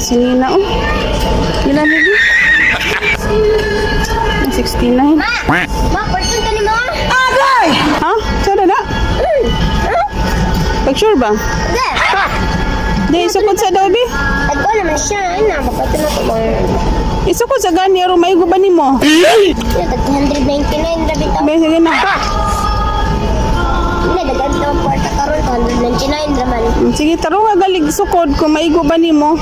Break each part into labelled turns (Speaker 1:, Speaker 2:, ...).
Speaker 1: si Nina, oh. Ilan ni? 69.
Speaker 2: Ma, person ka ni mo?
Speaker 1: Ha? Saan na? Pag sure ba?
Speaker 2: De.
Speaker 1: Di, isukod sa Adobe.
Speaker 2: Nagko naman siya. Ay na, mapato na to mga.
Speaker 1: Isukod sa gani, aron maigo ba nimo?
Speaker 2: Ina, tag 299 ra bitaw.
Speaker 1: Be, sige na.
Speaker 2: Ina, daghan daw ang kwarta karon 299 ra man.
Speaker 1: Sige, taro ka galig sukod kung maigo ba nimo.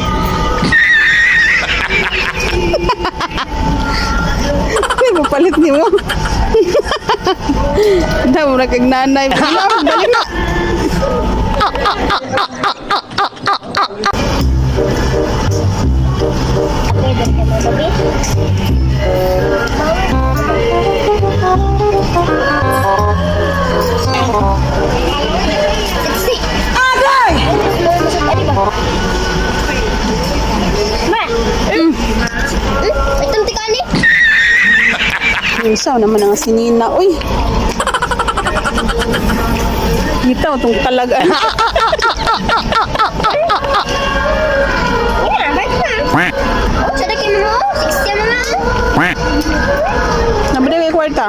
Speaker 1: Ay, mapalit nimo. Daw ra kag nanay. Balik na.
Speaker 2: Okay, daghan mo gabi. 60. Agay! Ay, Ma! Itong tikani?
Speaker 1: Isaw naman ang si Nina. Uy. Bitaw tong kalagan.
Speaker 2: Ina, ba't na? Oh, sa dakin mo? 60 na nga.
Speaker 1: Nabada kay kwarta.